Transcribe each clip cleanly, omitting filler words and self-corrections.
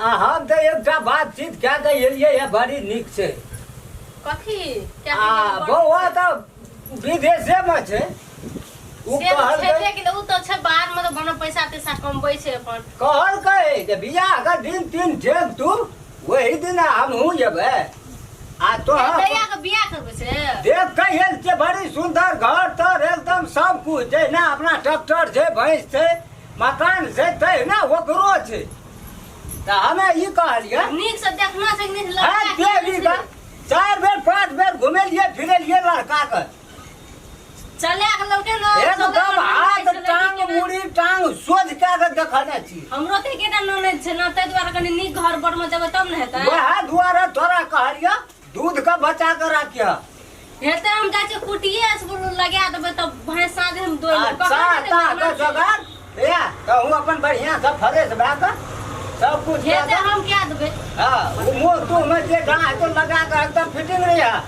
आ हम तऽ एकटा बातचीत कए कऽ एलियै हे, बड़ी नीक छै। कथी? आ बौआ तऽ विदेशेमे छै। ओ से तऽ कहलकै छेबे केलै, ओ तऽ छै बाहरमे, तऽ बना पैसा तैसा कमबै छै अपन। कहलकै जे बियाहके दिन तीन ठेक तू, ओहि दिन हमहूँ जेबै आ तोहर दैया के बियाह करबै से देख के एल छै। बड़ी सुंदर घर तर एकदम सब कुछ, जहिना अपना ट्रैक्टर छै, भैंस छै, मकान छै, तहिना ओकरो छै। तऽ हमे ई कहलियै नीक से देखना छै कि नीक हँ लड़का केहन देवी छै? का 4 बेर 5 बेर घुमेलियै फिरेलियै लड़का के। चले के लड़के न एकदम हाथ टांग मुड़ी टांग सोझ कए के देखने छी। हमरो तऽ एकेटा ननैद छै ने, ताहि दुआरे कनि नीक घर पर मे देबै तब ने हेतै। वएह दुआरे तोरा कहलियऽ दूध के बचा के राखिह। हेतै, हम जाइ छियै कुटिये से बोलू लगा देबै तब भैंस साँझ हम दोहि आ लेबै। कखन चाह हेतै ताह के मेहमान से? जोगाड़ या तऽ हूँ अपन बढ़िया से फ्रेश भए कऽ सब कुछ कए हेतै कऽ हम कए देबै। हाँ, ओ मुँह तूह में जे डाँह हेतौ लगा कऽ एकदम फिटिंग रहिह।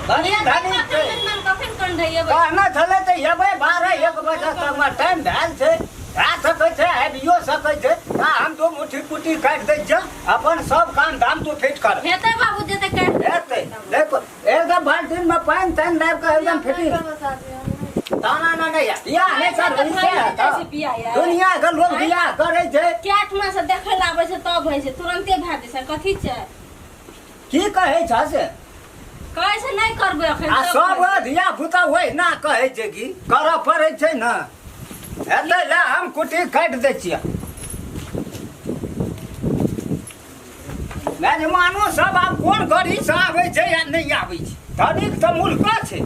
बड़ी धनी छै। कखन कंढेबै? कहने छलै तऽ एबै 12-1 बजे तकमे, टाइम भेल छै, भए सकै छै आबियो सकै छै। आ हम दू मुट्ठी कुट्टी काटि दै छियै, अपन सब काम धाम तू फिट कर। हेतै बाबू जेतै काटि हेतै, देखो एकदम बाल्टीन में पानि तानि लाबि कऽ एकदम फिटिंग। ताना ना नहीं बियाह नहीं सर बियाह। दुनिया के लोग बियाह करै छै। कए ठुना से देखै लए आबै छै तब होइ छै, तुरन्ते भए जाइ छै। कथी छै? की कहै छ से? कहै छै नहि करबै अखन। आ तब सब होइ छै। धिया पुता ओहिना कहै छै कि करऽ पड़ै छै ने। हेतै, ले हम कुट्टी काटि दै छियै। मेजमानो सब आब कोन गड़ी से आबै छै या नहि आबै छै। धनिक तऽ मुल्क छै,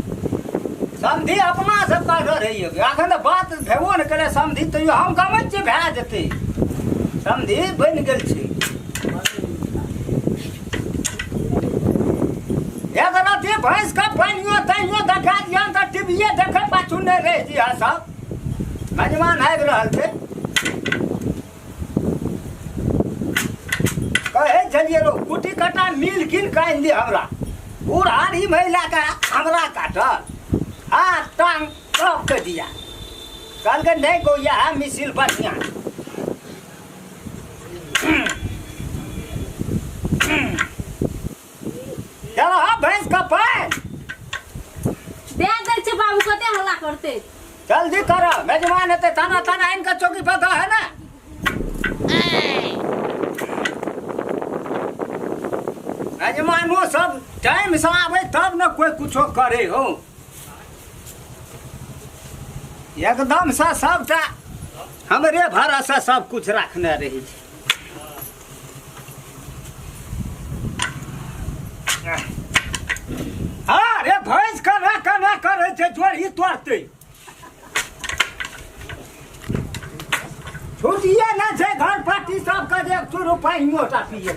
समधि अपना सबके रहैए। एखन तऽ बात भेबो नहि केलै समधि, तैयो हम गमै छियै भए जेतै। समधि बनि गेल छै। एक राति भैंस के पानियो तानियो देखा दिहन तऽ टीवीए देखै पाछू नहि रहि जिहा। सब मेजमान आबि रहल छै। कहै छलियै रो कुटी कटा मिल कीन कऽ आनि दे हमरा। बुढ़ारी महिला के हमरा काटल हाथ टांग सबके दिया। कहलकै नहि गो इएह मिसिल बढ़िआँ। चलो भैंस का पानि दे दै छै बाबू, कते हल्ला करते। जल्दी कर, मेजबान हेतै। ताना ताना आनि कऽ चौकी पर दऽ है ने। मेजबानो सब टाइम से आबै तब ने कोई कुछो करे हो। एकदम से सबटा हमरे भरोसे सब कुछ रखने रही छै। अरे भैंस केना केना करै छै, जोड़ी तोड़तै। छुटिए नहि छै घर पाटी सबके जे एक चूरू पानियो टा पिए।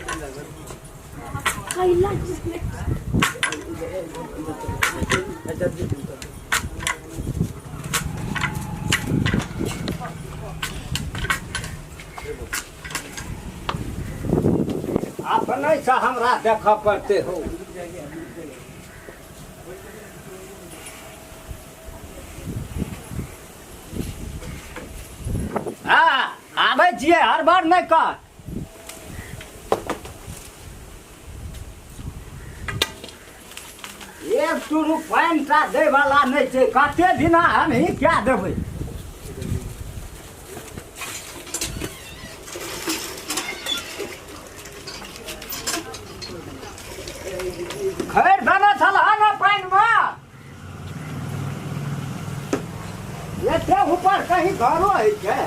अपने से हमरा देखऽ पड़ते हो। हाँ आबै छियै, हर बार नहि कर। एक चूरू पानि टा दै वाला नहि छै। कते दिना हम ही क्या देबै? खैर देने छल ने पानिमे। एते ऊपर कहीं घरो होइ छै?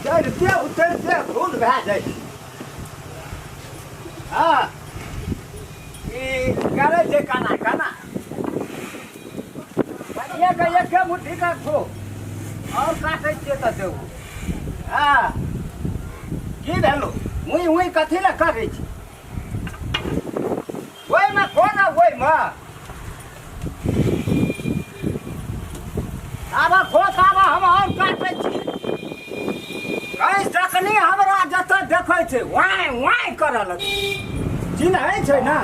चढ़िते उतरिते खून भए जाइ छै। हँ ई करै छै केना केना बढ़िएके एके मुट्ठी काटो आओर काटै छियै तऽ देबो। हँ की भेलो? हुई हुई कथी लए करै छी? ओहिमे कोन? ओहिमे आब खोस, आब हम आओर काटै छी। जखनी हमरा जतऽ देखै छै वाँय वाँय करऽ लगै, चिन्है छै ने।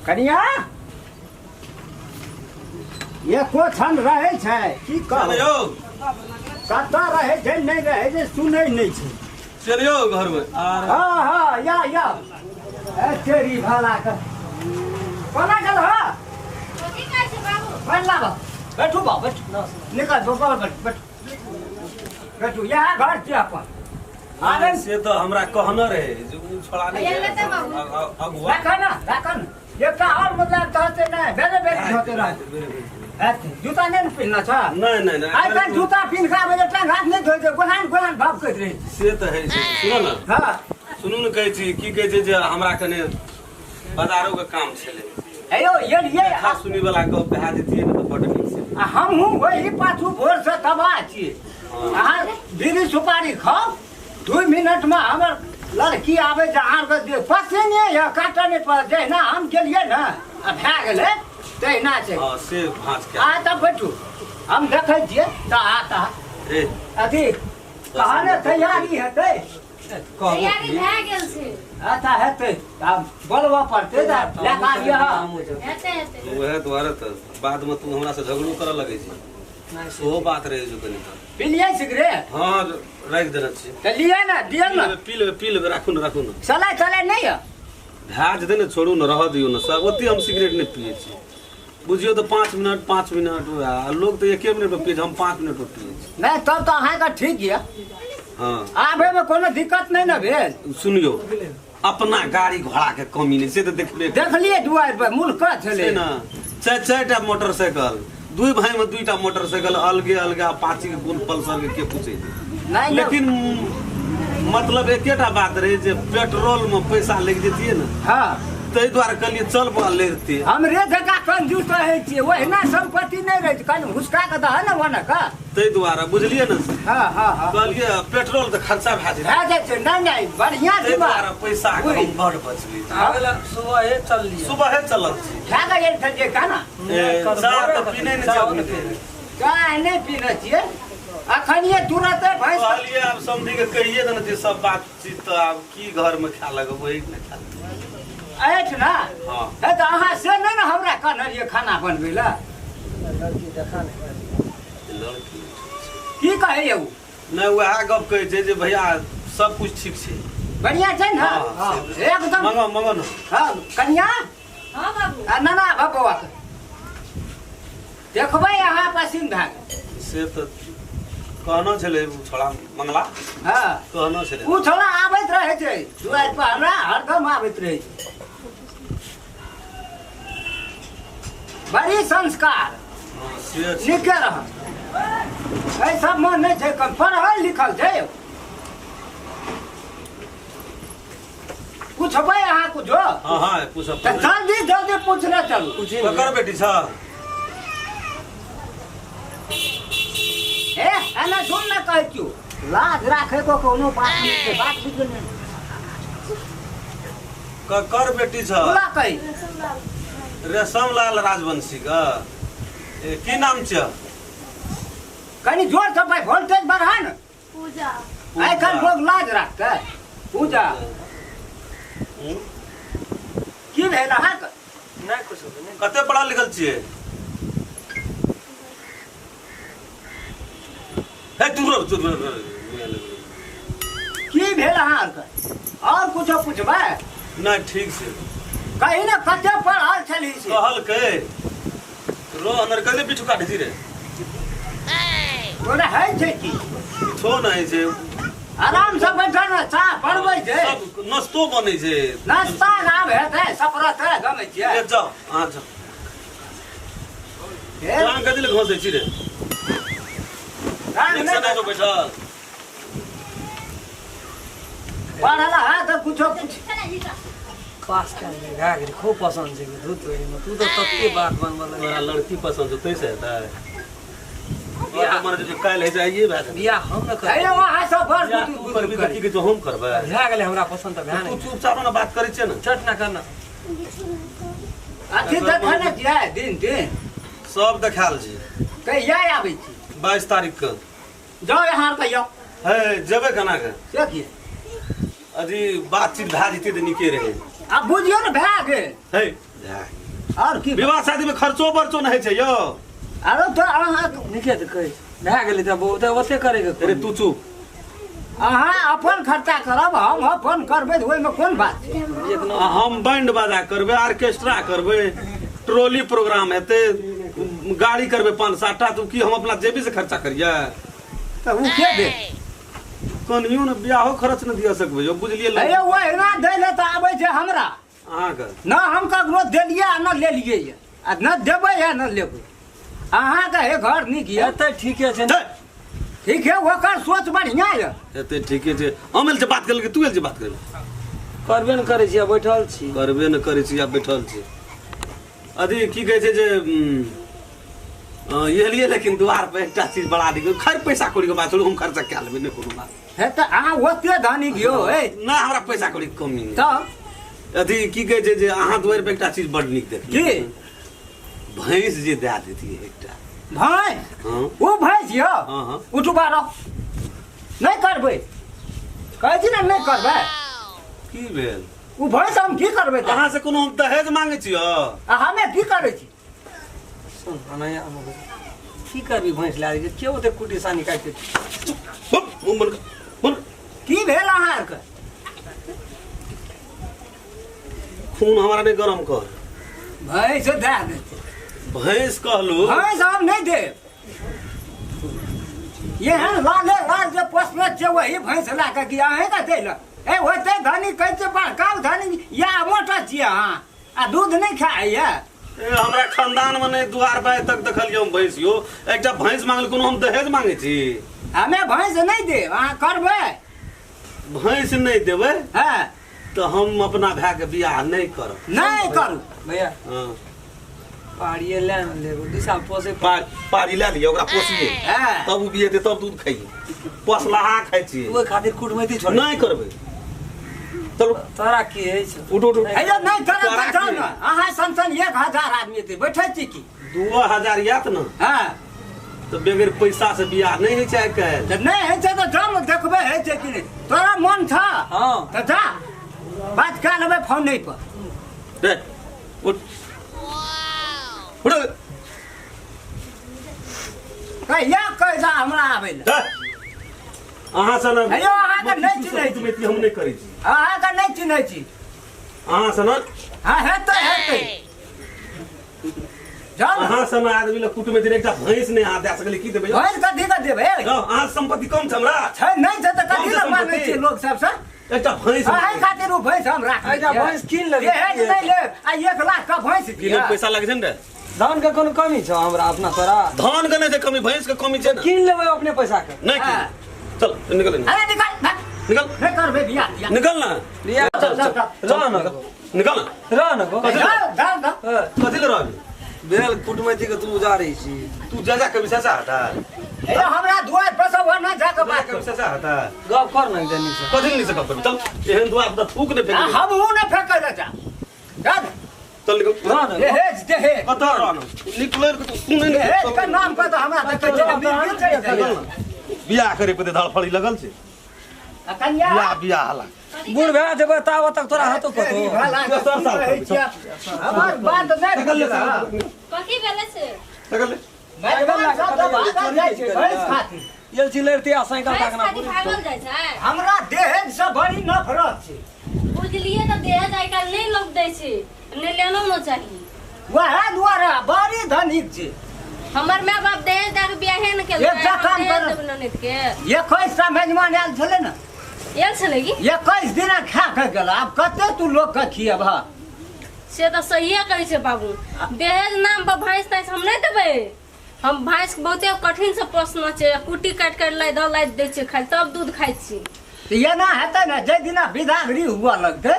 कनिया एको क्षण रहै छै की कहू चलियौ कतऽ रहै छै नहि रहै छै सुनै नहि छै। चलियौ घरमे। आर हाँ हाँ या या ए तेरी भला के कोना गेल हँ? कथी कहै छै बाबू? बैठ लाबऽ, बैठू बा बैठू, निकल बा बैठ बैठ बैठू, इएह घर छियै अपन। आबे से तऽ हमरा कहने रहे जे उ छोड़ा नहि आयल लेतै बाबू। अगुआ राखऽ ने राखऽ ने, एकटा आओर मतलब कहते नहि बेरे बेरे धोते रह। जूता नहि ने पिन्हना छ? नहि नहि नहि, आइ काल्हि जूता पिन्ह कऽ आबै जे टांग हाथ नहि धोइ छै, गोहान गोहान भाव करैत रहै छै। से तऽ होइ छै। सुनू ने हँ सुनू ने, कहै छी की कहै छै जे हमरा कने बाजारो के काम छलै। हे यौ एलियै देखा सुनी वाला गप भए जेतियै ने तऽ बड्ड नीक छै। आ हमहूँ ओही पाछू भोरसँ तबाह छियै। अहाँ बीड़ी सुपारी खाउ, 2 मिनटमे हमर लड़की आबै छै अहाँके जे पसीने यऽ काटऽ नहि पड़त। जहिना हम गेलियै ने आ भए गेलै तहिना छै। हँ से भाँज के आ तब बैठू, हम देखै छियै तऽ आ तऽ रे अथी कहने तैयारी हेतै। तैयारी भए गेल छै। अच्छा हेतै आब बोलबऽ पड़तै तऽ लए कऽ आबियह। हेतै हेतै। उएह दुआरे तऽ बादमे तू हमरा से झगड़ो करऽ लगै छी, सेहो बात रहै छौ कनि। तऽ पिलियै सिगरेट? हँ राखि देने छी। तऽ लिअ ने, दिअ ने। पी लेबै पी लेबै, राखू ने राखू ने। चलै चलै नहि यऽ भए जेतै ने, छोड़ू ने, रहऽ दियौ ने सब। ओते हम सिगरेट नहि पियै छी बुझियौ तऽ। 5 मिनट 5 मिनट वएह, लोक तऽ 1 मिनट पर पियै छै, हम 5 मिनट पर पियै छी। नहि तब तऽ अहाँके ठीक यऽ। हँ आबैमे कोनो दिक्कत नहि ने भेल? सुनियौ, अपना गाड़ी घोड़ा के कमी नहि से तऽ देखबे देखलियै दुआरि पर मुल्क छलै छै ने, चारि चारिटा मोटरसाइकिल, दुई भाई में 2टा मोटरसाइकिल अलगे अलगे, आ पाँची के कोन पल्सर के के पूछे। नहि लेकिन मतलब एकेटा बात रहे जे पेट्रोल में पैसा लागि जतियै ने। हँ ताहि दुआरे कहलियै चल बा लेते। हमरे जकाँ कंजूस रहै छियै, ओहिना सम्पत्ति नहि रहै छै, कनि हुसका कऽ दहऽ ने ओना कऽ, ताहि दुआरे बुझलियै ने। हँ हँ हँ कहलियै पेट्रोल तऽ खर्चा भए जेतै, भए जाइ छै। नहि नहि बढ़िआँ ताहि दिमाग दुआरे पैसा के हम बड़ बचबै। आबेला सुबहे चललियै, सुबहे चलल छी। खा कऽ गेल छलियै खाना? चाह तऽ पीने नहि छै। चाह नहि पीने छियै अखनिये तुरते भैंस कहलियै आब समझी के कहिए देने छियै सब बातचीत, तऽ आब की घर में खाय लगबै नहि खाय अछि ने। हँ हे तऽ अहाँ से नहि ने हमरा कहने रहियै खाना बनबै लए। लड़की देखा ने लड़की की कहैए ओ? नहि वएह गप कहै छै जे भैया सब कुछ ठीक छै, बढ़िआँ छै ने। हँ, एकदम मंगो मंगो ने। हँ कनिया। हँ बाबू। आ नाना बबुआ के देखबै अहाँ पसिन भए गेल। से तऽ कहनो छलै ओ छोड़ा मंगला। हँ कहनो छलै ओ छोड़ा आबैत रहै छै दुआरि पर, हमरा हरदम आबैत रहै छै। बड़ी संस्कार हँ, से छै। नीके रह, एहि सबमे नहि छै कम, पढ़ल लिखल छै। पूछबै अहाँ कुछो? हँ हँ पूछब तऽ जल्दी जल्दी पूछने चलू। ककर बेटी छ? ए एना सुन ने, कहै छियौ लाज राखै को कोनो बात नहि छै, बात बुझि गेलियै? ककर बेटी छ? बोला कही। रेशम लाल राजवंशी के की नाम छ? कनि जोर से भाई, वोल्टेज बढ़ा ने। पूजा। आइ काल्हि लोग लाज राखतै? पूजा। की भेल अहाँके? नहि कुछो नहि। कते पढ़ल लिखल छियै? हे दूर रह, दूर रह, रह। की भेल अहाँके? आओर कुछो पुछबै? नहि ठीक छै। कही ने कते पढ़ल छली से। कहलकै रोहन अर कते पीछू काटै छी रे? तोरा होइ छै की? किछो नहि छै। आराम से बैठल ने, चाह बनबै छै, सब नाश्तो बनै छै। नाश्ता आब हेतै, सफरत है गमै छियै। ए, जाओ अहाँ जाओ। हे, जान कथी लए घोंसै छी रे? राम नीक से नहि नहि छौ बैठल। पढ़ल है तऽ कुछो कुछ पास कए लेबै भए गेलै। खूब पसन्द छै धूत ओहिमे, तू तऽ तते बात बनबऽ लगलै। तोरा लड़की पसन्द छौ तैसे हेतै? तोरा तऽ मने जे काल्हि होइ छै आइए भए जेतै। बियाह हम ने हे करबै। यौ अहाँ सब बड़ बियाह गुदुर तू गुदुर करबी तऽ करै। की कहै छौ हम करबै? भए गेलै हमरा पसन्द तऽ भए तू नहि। चुपचाप ने बात करै छियै ने। चट ना करना। अथी देखै ने छियै दिन दिन सब देखायल छै। कहिया आबै छी? 22 तारीख के जाउ यहाँ कहियौ। हे जेबै केना के? से की अजी बातचीत भए जेतै तऽ नीके रहै। आब बुझियौ ने भए गेल। हे भए गेल। आओर की विवाह शादी में खर्चो बर्चो नहि होइ छै यौ। अरे तो अहाँ नीके तऽ कहै छै भए गेलै तऽ बहुत ओते करैके अरे तू चुप। अहाँ अपन खर्चा करब, हम अपन करबै, ओहिमे कोन बात छै? आ हम बैंड बाजा करबै, ऑर्केस्ट्रा करबै, ट्रॉली प्रोग्राम हेतै, गाड़ी करबै 5-7 टा, तऽ की हम अपना जेबी से खर्चा करियै? तऽ ओ के दे? कनियो ने बियाहो खर्च ने दिअ सकबै यौ, बुझलियै? हे ओ एना दै लए तऽ आबै छै हमरा। अहाँके न हम ककरो देलियै आ न लेलियै यऽ, आ न देबै आ न लेबै। अहाँके हे घर नीक यऽ। एतै ठीके छै। ठीक है, ओकर सोच बढ़िया यऽ। एते ठीके छै। हम एल छै बात करै, तू एल छै बात करै? करबे ने करै छी, बैठल छी। करबे ने करै छी, आ बैठल छी। अथी की कहै छै जे एलियै, लेकिन द्वार पर एकटा चीज बड़ा नीक। खैर पैसा कौड़ी के बात छोड़ू, हम खर्चा कए लेबै, नहि कोनो बात। हे तऽ अहाँ ओते धनिक यौ? ए ना, हमरा पैसा कौड़ी के कमी नहि। तऽ अथी की कहै छै जे अहाँ दुआरि पर एकटा चीज बड नीक देखलियै। की? भैंस जे दए देतियै एकटा। भैंस? हँ। ओ भैंस यौ? हँ हँ। उठू बारह, नहि करबै, कहै छी ने नहि करबै। की भेल? ओ भैंस हम की करबै तऽ? अहाँ से कोनो हम दहेज मांगै छी? आ हमे की करै छी? सुन अनैया, की करबी भैंस लए के? के ओते कुटी सानी काटि? मुँह बंद कर, बंद। की भेल अहाँ आरके? खून हमरा नहि गरम कर। भैंस दए देतै। भैंस कहलू। भैंस हम नहि देब। एहन लाले लाल जे पोसने छियै वही भैंस लए कऽ कि अहीँके दै लए? ए ओते धनी कहै छै, बड़का धनी या मोटा छियै अहाँ आ दूध नहि खाइए? ए, हमरा खानदान में नहि दुआर पर आइ तक देखलियै हम भैंस यौ। एकटा भैंस मांगल, कोनो हम दहेज मांगै छी? हमे भैंस नहि देब, अहाँ करबै? भैंस नहि देबै? हँ। तऽ हम अपना भाय के बियाह नहि करब। नहि करू। भैया। हँ। पाड़िए लए ने लेबो, 2 साल पोसे। पारी लए लिअ, ओकरा पोसिए। हँ। तब ओ बियेतै तब दूध खाइए, पोसलाहा खाइ छियै। ओहि खातिर कुटमैती छोड़ नहि करबै, चलू। तोरा की अछि? उठ उठ। हे नहि करब तोरा तऽ जाउ की? ने, अहाँ सन सन 1000 आदमी एतै, बैठै छी की? 2000 आयत ने। हँ। तऽ बगैर पैसा से बियाह नहि होइ छै आइ काल्हि। तऽ नहि होइ छै तऽ जाउ ने, देखबै होइ छै कि नहि। तोरा मन छ? हँ। तऽ जा, बात कए लेबै फोने पर। रे उठ उठ। कहिया कहि जा हमरा आबै लए। अहाँ सन हे यौ, अहाँके नहि चिन्है छी। कुटमैती हम नहि करै छी। अहाँके नहि चिन्है छी। अहाँ सन। हँ, हेतै हेतै, जाउ ने। अहाँ सन आदमी लग कुटमैती नहि, एकटा भैंस नहि अहाँ दए सकलियै, की देबै यौ? भैंस कथी के देबै? यौ, अहाँ संपत्ति कम छै हमरा? छै नहि छै तऽ कथी कम लए छै मानै सम्पत्ति? छियै लोक सबसँ? एकटा भैंस अही खातिर ओ भैंस हम राखै एकटा छियै। भैंस कीन लेबै। दहेज नहि लेब आ 1 लाख के भैंस की दिअ। पैसा लगै छै ने रे? धान के कोनो कमी छौ हमरा अपना तोरा? धान के नहि छै कमी, भैंस के कमी छै ने। कीन लेबै अपने पैसा के। नहि हाँ। कीन, चल निकल। अरे निकल, भाग। निकल। नहि करबै बियाह तियाह। निकल ना। लिया। चल चल चल। रह न गो। निकल ना। रह न गो। कथी? जाउ जाउ जाउ। हाँ, कथी ले रहबी? भेल कुटमैती के तू उजारै छी। तू जा जा कभी सचा हटा। हे हमरा दुआर पर सब ओना जाके बात कभी करू। सचा हटा। गप कर ने एकटा नीक से। कथी नहीं से गप करबी? चल, एहन दुआर पर थूक नहि आ फेंक। हमहूँ नहि फेकै लए जा। जा। चल निकल। रह न गो। दहेज दहेज। कतऽ रह न? निकलै के तू सुनै नहि। दहेज के नाम पर तऽ हमरा देखै छियै ने मिर्गी चढ़ि जाइए। बियाह करे पे धड़फड़ी लगल छै। आ कनिया बियाह बियाह हला। बूढ़ भए जेबै ताबत तक तोरा हाथो तेरी कतो। भला के सर, की साल कहै छियै? हमर बात नहि बुझलह। कथी भेलै से? निकल ले। मेजबान सब तऽ भागल जाइ छै भैंस खातिर। एल छी लड़ती आ साइकिल भैंस ताकना खातिर पूरी। भागल जाइ छै? हमरा दहेज से बड़ी नफरत छै। बुझलियै तऽ दहेज आइ काल्हि नहि लोक दै छै, नहि लेनो ने चाही। वएह दुआरे बड़ी धनिक छै। हमर माय बाप दहेज दए के बियाहे ने केलकै। एकटा हम काम दहेज कर। देबै ननैद के? 21टा मेजबान आयल छलै ने। आयल छलै की? 21 दिना खा के गेल, आब कते तू लोक के खियबह? से तऽ सहिए कहै छै बाबू, दहेज नाम पर भैंस तैंस हम नहि देबै। हम भैंस के बहुते कठिन से पोसना छै, कुट्टी काटि काटि लादि दऽ लादि दै छियै खाइ, तब दूध खाइ छी। तऽ एना हेतै ने, जाहि दिना विदागरी हुअ लगतै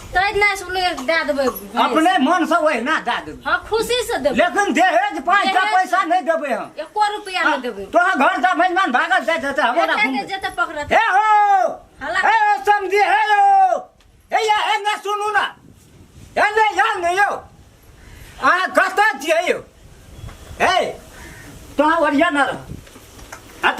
तै दिना से लोग दए देबै भैंस। अपने मन से ओहिना दए देबै। हँ, खुशी से देबै। लेकिन दहेज 5टा दहेज- पैसा नहि देबै हम। एको रुपया नहि देबै। तोरा घर से मेजबान भागल जाइत हेतै हमरा एते घुमबै। जेते पकड़त। हे हो हल्ला। हे हो समझी, हे हो हे या हे ने सुनू ना, हे ने या ने यौ, अहाँ कतऽ छियै यौ? हे तोहाँ ओरिया न रह। हट।